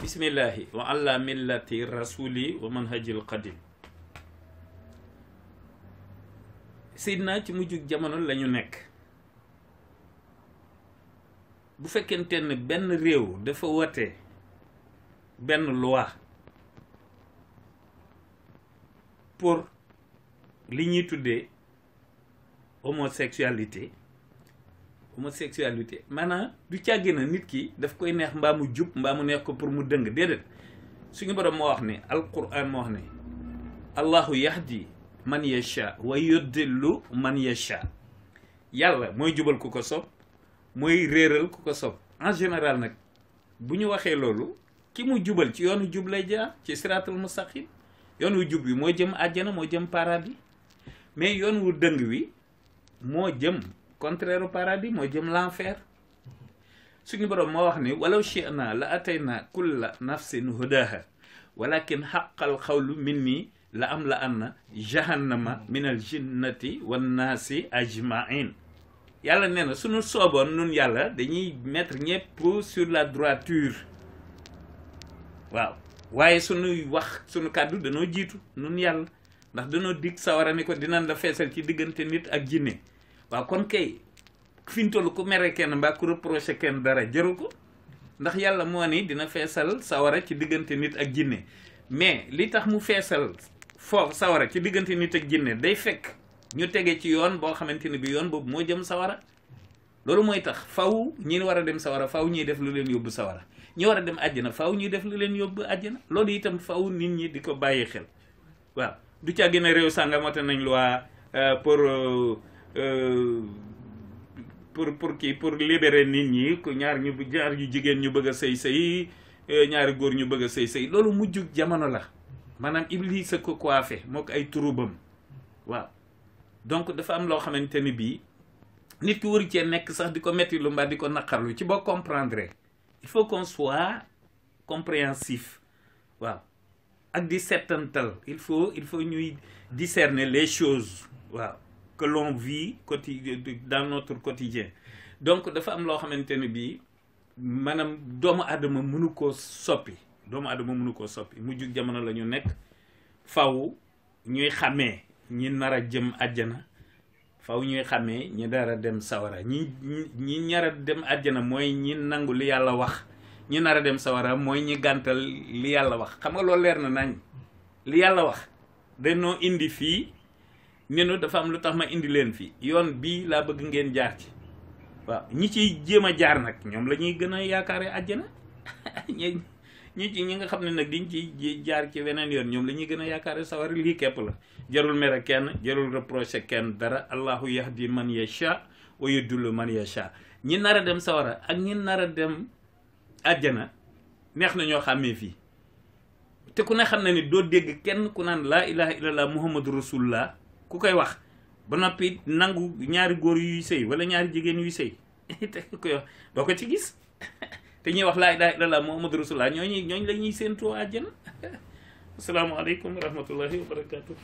bismillahi wa ala millati rasuli wa manhajil qadim. Seydina ci mujjug jamono la ñu nekk. bu fekkente ne benn réew dafa wote benn loi pour li ñuy tuddee homosexualité maanaam du càggi na nit ki daf koy neex mbaa mu jub mbaa mu neex ko pour mu dëng déedéet suñu borom moo wax ne alquran moo wax ne allahu yahdi man yasha wa yudillu man yasha. yàlla mooy jubal ku ko sopp mooy réeral ku ko sopp. en général nag bu ñu waxee loolu ki mu jubal ci yoonu jub lay jaar ci siraatul mustaqim yoon wu jub wi moo jëm àjjana moo jëm paradis mais yoon wu dëng wi moo jëm contraire au paradis moo jëm l'enfer. suñu borom moo wax ni walaw shi'na la atayna kulla nafsin hudaha walakin haqqal qawlu minni la am la anna jahannama minal jinnati wan naasi ajmain. yàlla nee na suñu sooboon nun yàlla dañuy mettre ñëpp sur la droiture waaw waaye suñuy wax suñu kàddu danoo jiitu nun yàlla ndax danoo dig sawara ni ko dinañ la feesal ci diggante nit ak jinne. waaw kon kay fi ñu toll ku mere kenn mbaa ku reproché kenn dara jëru ko ndax yàlla moo ni dina feesal sawara ci diggante nit ak jinne mais li tax mu feesal foofu sawara ci diggante nit ak jinne day fekk ñu tege ci yoon boo xamante ni bi yoon boobu moo jëm sawara. loolu mooy tax faw ñi war a dem sawara faw ñuy def lu leen yóbbu sawara ñi war a dem àjjana faw ñuy def lu leen yóbbu àjjana. loolu itam faw nit ñi di ko bàyyi xel waaw du ca gën a réew sàngam wate nañ loi pour libérer nit ñi ku ñaar ñu jigéen ñu bëgg a sëy ñaari góor ñu bëgg a sëy loolu mujjug jamono la maanaam Iblis a ko coiffé moo ko ay turubam waaw. donc dafa am loo xamante ni bii nit ki waru cee nekk sax di ko metti lu mbaa di ko naqarlu ci boo comprendre il faut qu'on soit compréhensif waaw ak di settantal il faut ñuy discerner les choses waaw que l'on vit dans notre quotidien. donc dafa am loo xamante ne bii maanaam doomu aadama mënu koo soppi mujjug jamono la ñu nekk faw ñuy xàmmee ñi nar a jëm àjjana faw ñuy xàmmee ñi dara dem sawara ñi nar a dem àjjana mooy ñi nangu li yàlla wax ñi nar a dem sawara mooy ñi gàntal li yàlla wax. xam nga loolu leer na nañ li yàlla wax dañoo indi fii nenu dafa am lu tax ma indi leen fii yoon bii laa bëgg ngeen jaar ci waaw ñi ciy jéem a jaar nag ñoom la ñuy gën a yaakaare àjjana ñi nga xam ne nag diñ ci jaar ci weneen yoon ñoom la ñuy gën a yaakaare sawara. lii képp la jarul mere kenn jarul reproché kenn dara. allahu yahdi man yasha wa yudillu man yasha. ñi nar a dem sawara ak ñi nar a dem àjjana neex na ñoo xàmmee fii te ku ne xam na ni doo dégg kenn ku naan laa ilaha illallah muhammadu rasulullah ku koy wax ba noppi nangu ñaari góor yuy sëy wala ñaari jigéen yuy sëy te ku koy wax doo ko ci gis te ñuy wax laa ilaha illallah muhammadu rasulullah ñooñu la ñuy séentoo àjjana. asalaamaaleykum wa rahmatullahi wa barakatuh.